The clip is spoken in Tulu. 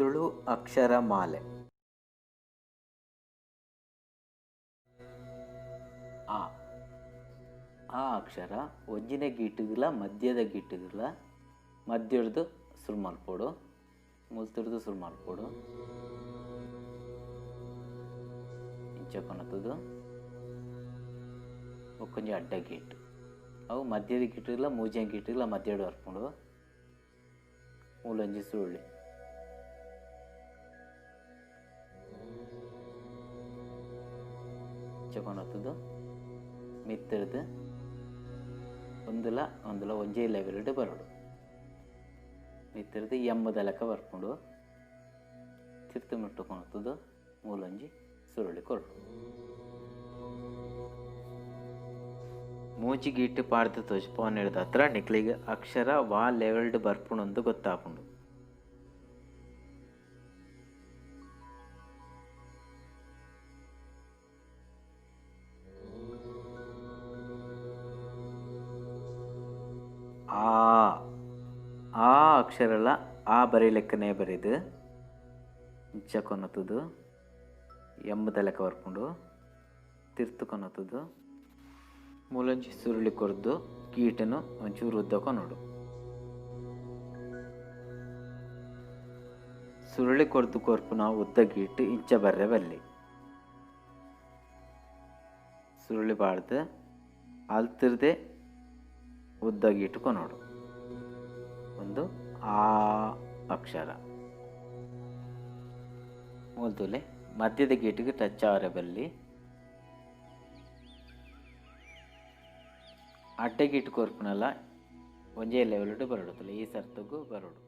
ತುಳು ಅಕ್ಷರಮಾಲೆ. ಆ ಆ ಅಕ್ಷರ ಒಂಜಿನ ಗೀಟುಗಳ ಮಧ್ಯದ ಗೀಟುಗಳ ಮಧ್ಯದ ಸುರು ಮಲ್ಪೊಡು, ಮುಲ್ತುರ್ದು ಸುರು ಮಲ್ಪೊಡು. ಇಂಚ ಕೊನತುದು ಬೊಕ್ಕೊಂಜಿ ಅಡ್ಡ ಗೀಟು, ಅವು ಮಧ್ಯದ ಗೀಟುಗಳ ಮೂಜನೇ ಗೀಟುಗಳ ಮಧ್ಯಡು ಬರ್ಪುಂಡು. ಮೂಲೊಂಜಿ ಸುರುಳಿ ಇಂಚ ಕೊನತುದು ಮಿತ್ತರ್ದು ಒಂದುಲ ಒಂದುಲ ಒಂಜೇ ಲೆವೆಲ್ಡ್ ಬರೋಡು. ಮಿತ್ತರ್ದು ಎಂಬದ ಲೆಕ್ಕ ಬರ್ಪುಂಡು. ತಿರ್ತು ಮುಟ್ಟು ಕೊನತುದು ಮೂಲೊಂಜಿ ಸುರುಳಿ ಕೊರಡು. ಮೂಜಿ ಗೀಟು ಪಾಡ್ದು ತೋಜಿಪೋನೆಡ್ದ್ ಹತ್ರ ನಿಕ್ಲೆಗ್ ಅಕ್ಷರ ವಾ ಲೆವೆಲ್ಡ್ ಬರ್ಪುಂಡು ಗೊತ್ತಾಪುಂಡು. ಆ ಆ ಅಕ್ಷರಲ ಆ ಬರಿ ಲೆಕ್ಕನೇ ಬರೆದು ಇಂಚ ಕೊನತುದು ಎಂಬದ ಲೆಕ್ಕ ಬರ್ಪುಂಡು. ತಿರ್ತು ಕೊನತುದು ಮೂಲೊಂಜಿ ಸುರುಳಿ ಕೊರ್ದು ಗೀಟನು ಒಂಚೂರು ಉದ್ದ ಕೊನೊಡು. ಸುರುಳಿ ಕೊರ್ದು ಕೊರ್ಪುನ ಉದ್ದ ಗೀಟು ಇಂಚ ಬರ್ರೆ ಬಲ್ಲಿ. ಸುರುಳಿ ಬಾರ್ದು ಅಲ್ತಿರ್ದೆ ಉದ್ದ ಗೀಟು ಕೊನೊಡು. ಒಂದು ಆ ಅಕ್ಷರ ಮೂಲ್ತುಲೆ ಮಧ್ಯದ ಗೀಟಿಗೆ ಟಚ್ ಆವರೆ ಬಲ್ಲಿ. ಅಡ್ಡ ಗೀಟು ಕೊರ್ಪುನಲ್ಲ ಒಂಜೇ ಲೆವೆಲ್ಡ್ ಬರೋಡು, ಈ ಸರ್ತಗು ಬರೋಡು.